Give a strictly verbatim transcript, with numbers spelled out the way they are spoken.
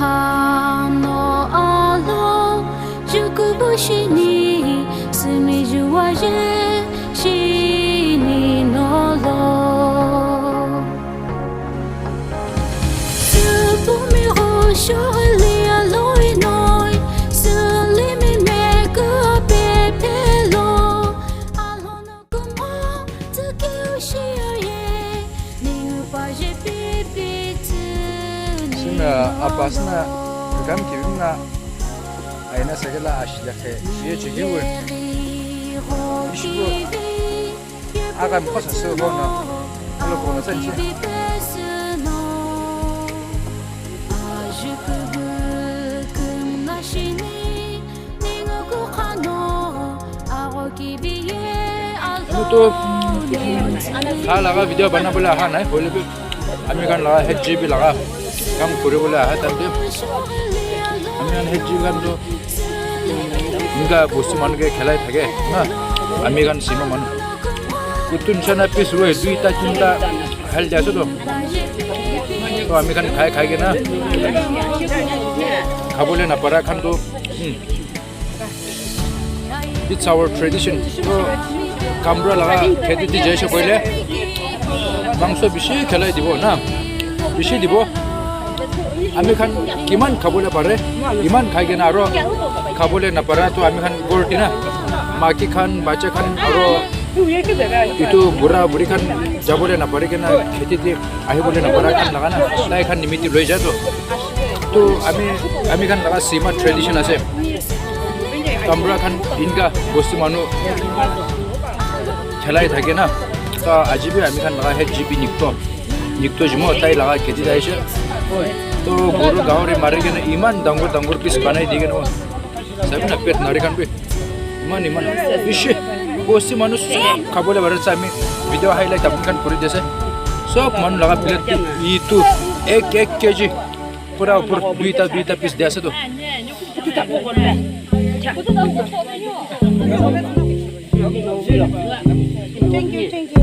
Ano alo jukubu shini sumi juwaje shini nolo. Supumi ho sholi aloi noi suli mi meku pepelo. Alo no Sina apa sina kam kibimna aina sagala ashila khe ye chigiwe. Ishibo agam khosa so hono lo kono sanchi. Etu to kha laga video bana bole aha nai, hoile bi ami khan laga H G B laga kam kuri bole aha time te ami khan H G B khan to inka bosti manu ke khelai thake na, ami khan sima manu. Kutu nisha na piece roi duita tinta hal jaise to. To ami khan khai khai ke na khabole na para khan to, hmm. It's our tradition. To kamra laga kheti te jaise koile mangso bishi khelai dibo na, bishi dibo. Ami khan kiman khabole pare, iman khai kena aro khabole napara to ami khan ghor tina maiki khan, bacha khan aro itu bura buri khan jabole napare kena kheti te ahibole napara khan laga na tai khan nimiti loi ja to. To ami, ami khan laga sima tradition ase. Kamra khan inka bosti manu khelai thake na. To aji bi ami khan laga H G B nikto. Nikto jimo tai laga kheti te aise. To guru gauri mari kena iman dangor dangor piece banai di kena. Sabi na pet nari khan bi. Iman, iman. Bishi. Bosti manu sob khabole bare sa ami video highlight apni khan kuri dise. Sob manu laga plate itu ek ek K G. Pura upor duita, duita piece de ase to. Thank you, thank you.